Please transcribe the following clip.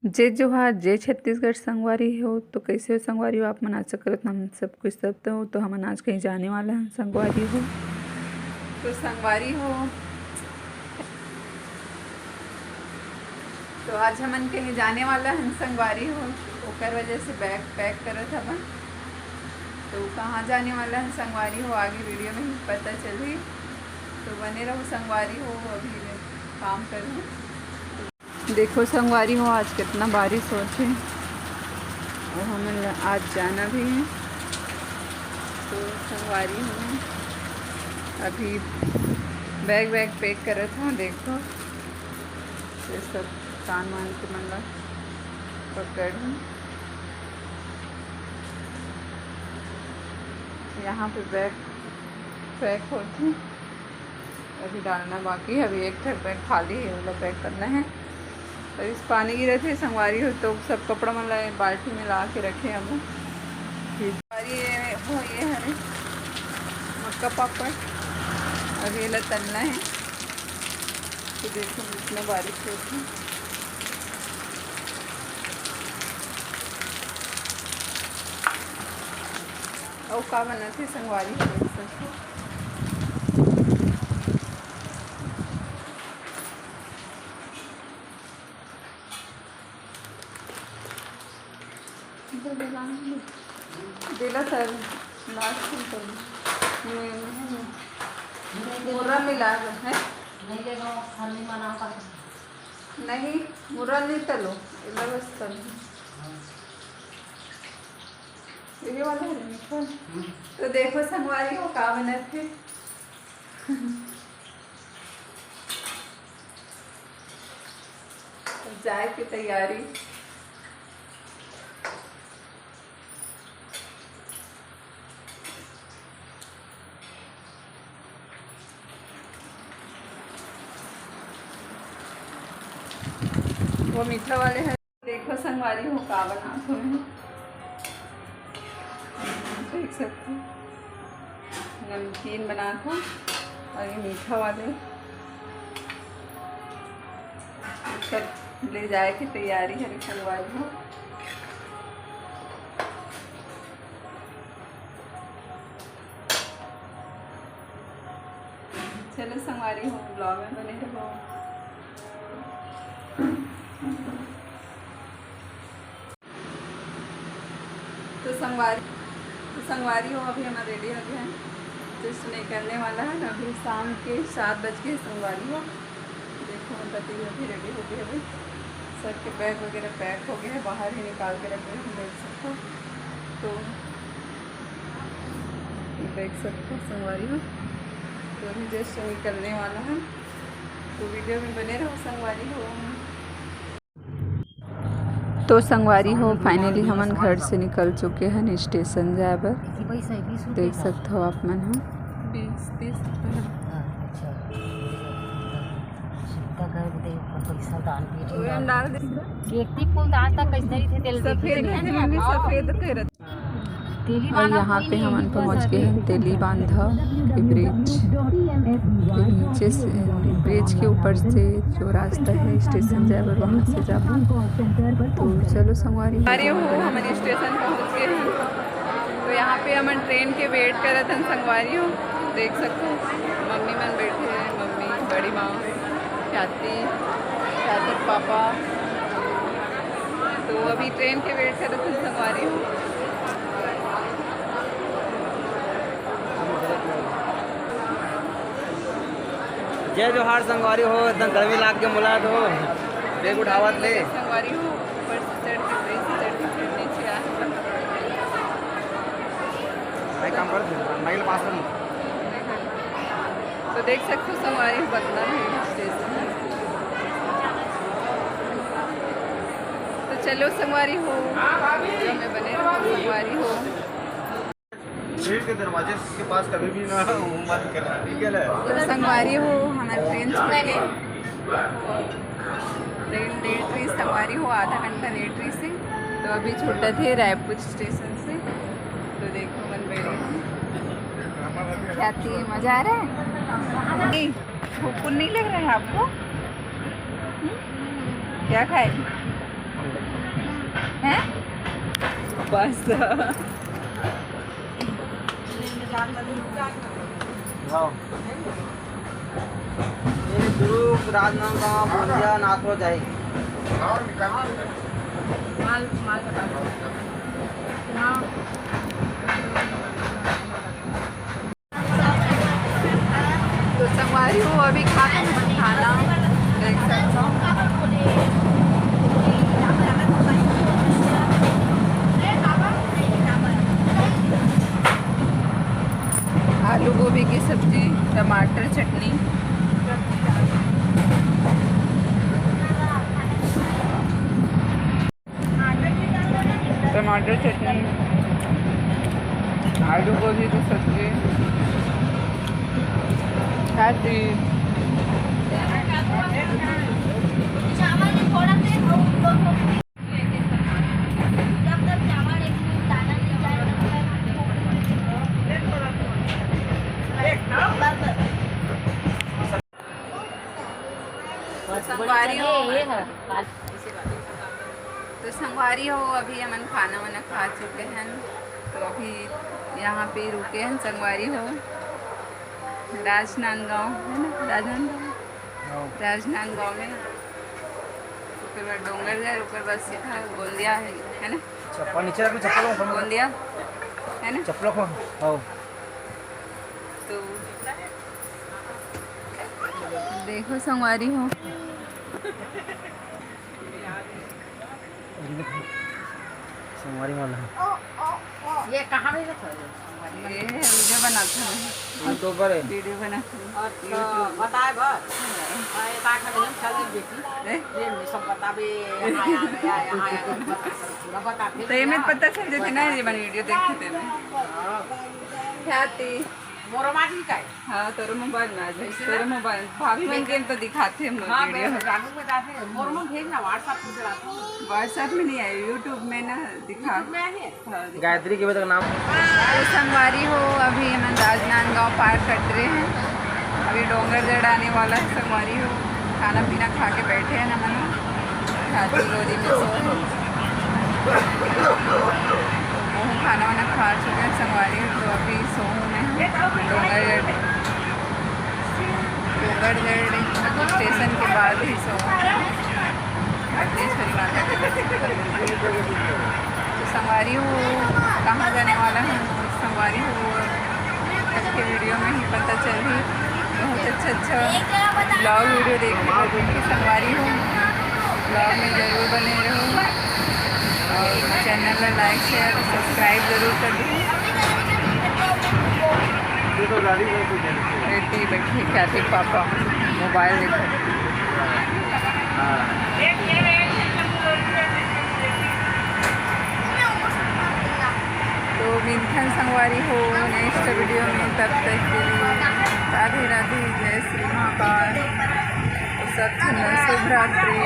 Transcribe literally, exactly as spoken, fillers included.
जय जोहार, जय छत्तीसगढ़ संगवारी हो। तो कैसे हो संगवारी हो आप मन? आशा करत हम सब कुछ सब तो, तो हमन आज कहीं जाने वाला हन संगवारी हो। तो संगवारी हो, तो आज हमन कहीं जाने वाला हन संगवारी हो, ओकर वजह से बैग पैक करत हवन। तो कहाँ जाने वाला हन संगवारी हो, आगे वीडियो में ही पता चलही। तो बने रहो संगवारी हो, अभी काम करूँ। देखो संगवारी हो, आज कितना बारिश होत हे और हमन ला आज जाना भी है। तो संगवारी हो, अभी बैग वैग पैक करत हूँ। देखो ये सब कान वान के मन ला पकड़ हूँ। यहाँ पे बैग पैक होत हे। अभी डालना बाकी है, अभी एक ठक बैग खाली है, ओला पैक करना है। और इस पानी गिरत हे संगवारी हो, तो सब कपड़ा मन ला बाल्टी में ला के रखे हम। संगवारी ये हो, ये हरे मक्का पापड़, अभी एला तलना है। तो देखो इतना बारिश होत हे। अउ का बनत हे संगवारी हो, देख सकथो। देला सर, लास्ट में कर दो। मुर्रा मिला है। नहीं, मुर्रा नहीं तलो, एला बस तलो। ये वाला है मीठा। तो देखो संगवारी हो का बनत हे। जाए के तैयारी। वो मीठा वाले हैं। देखो संगवारी हो का बनात हों मैं। देख सकते हो नमकीन बनात हों और ये मीठा वाले सब ले जाए के तैयारी हरे संगवारी हो। चलो संगवारी हो, ब्लॉग में बने रहो। तो संगवारी, तो संगवारी हो, अभी हमारा रेडी हो गया है, जस्ट निकलने वाला है ना। अभी शाम के सात बज के संगवारी हो। देखो, मैं पति अभी रेडी हो गई, अभी सबके बैग वगैरह पैक हो गए हैं, बाहर ही निकाल के रख रहे हैं, देख सकते हो। तो देख सकते हो संगवारी हो, तो अभी जस्ट निकलने वाला है, तो वीडियो में बने रहो संगवारी हो। तो संगवारी हो, फाइनली हमन घर से निकल चुके हन स्टेशन जाए बर। देख सकते हो आप मन ह। सफेद, सफेद। और यहाँ पे हमन पहुँच गए हैं तेली बांधा के ब्रिज के नीचे से, ब्रिज के ऊपर से जो रास्ता है स्टेशन जाए बर, वहाँ से जाबो। तो चलो संगवारी। अरे हो, हमन स्टेशन पहुँच गए हैं। तो यहाँ पे हमन ट्रेन के वेट करत हन संगवारी हो। देख सकते हो मम्मी मन बैठे हैं, मम्मी, बड़ी माँ, ख्याति, ख्याति के पापा। तो अभी ट्रेन के वेट करत हन संगवारी हो। जय जोहार संगवारी हो, एकदम गर्मी लाग के मुला दो, बैग उठावत ले। संगवारी हो, ऊपर से चढ़ के, ट्रेन से चढ़ के फिर नीचे आ। भाई काम कर, माइल पास कर। तो देख सकते हो संगवारी हो, बदला है स्टेशन। तो चलो संगवारी हो, वीडियो में बने रहो संगवारी हो। ट्रेन के दरवाजे के पास कभी भी ना मुंह बंद करना, ठीक है ना? तो संगवारी हो, हमारा ट्रेन छूट गई। ट्रेन लेट रही संगवारी हो, आधा घंटा लेट रही से। तो अभी छूटत हे रायपुर स्टेशन से। तो देखो मन बैठे हैं। ख्याति, मजा आ रहा है? नहीं, भूख नहीं लग रहा है आपको? हम्म? क्या खाए? हैं? बस। हाँ। ये दुर्ग, राजनांदगांव, गोंदिया, नाथद्वारा जाही। माल, माल बता दो। हाँ। तो संगवारी हो, अभी खा के मैं खाना देख सकता हूँ। आलू गोभी की सब्जी, टमाटर चटनी। टमाटर चटनी, आलू गोभी की सब्जी, खाती। संगवारी हो। तो संगवारी हो, अभी हमन खाना वाना खा चुके हैं, तो अभी यहाँ पे रुके हैं संगवारी हो, राजनांदगांव है ना, राजनांदगांव, हाँ। राजनांदगांव में, ओकर बाद डोंगरगढ़, ओकर बाद सीधा गोंदिया है, है ना? चप्पल नीचे रख लो, चप्पल ऊपर मत रख। गोंदिया है ना? चप्पल को, हाँ। तो देखो संगवारी हो, संगवारी वाला है। ये कहाँ में रखा है? ये वीडियो बनाते हैं। हाँ, तो ऊपर है। वीडियो बनाते हैं। अच्छा, बताए बस। हाँ, ये बात है, हम चल बेटी। ए? ये में सब बताबे, यहाँ, यहाँ, यहाँ, यहाँ, यहाँ, पूरा बताते तो ये में हैं। पता चल जाते ना, ये मन वीडियो देखते थे मैं। हाँ। ख्याति। मोरो माँ जी का है। हाँ, तोरो मोबाइल में आ जाए। तोरो मोबाइल, भाभी मन के तो दिखाते हम लोग हाँ, वीडियो। मैं जानू में जाते हैं। मोरो में भेजना, WhatsApp पे चलाते हैं। WhatsApp में नहीं आए, YouTube में ना दिखा। YouTube में आए हैं? हाँ, दिखा। गायत्री के भी तक नाम। तो संगवारी हो, अभी हमन राजनांदगांव पार कट रहे हैं, अभी डोंगरगढ़ आने वाला है संगवारी हो। खाना पीना खा के बैठे हैं ना मना। खाती गोदी में सोए हैं। वो खाना वाना खा चुके हैं संगवारी, तो अभी सोहू में हम डोंगरगढ़, डोंगरगढ़ स्टेशन के बाद ही सोहू में बटनेश्वरी माता के दर्शन करेंगे। तो संगवारी हो, कहाँ जाने वाला है संगवारी हो, आज के वीडियो में ही पता चल रही। बहुत अच्छा अच्छा ब्लॉग वीडियो देखने को मिलेगी संगवारी हो। ब्लॉग में जरूर बने रहो और चैनल ला लाइक शेयर सब्सक्राइब जरूर कर दो। बेटी बैठी ख्याति पापा मोबाइल देखो। तो मिलथन संगवारी हो नेक्स्ट वीडियो में, तब तक के लिए राधे राधे, जय श्री महाकाल, सब झन शुभ रात्रि।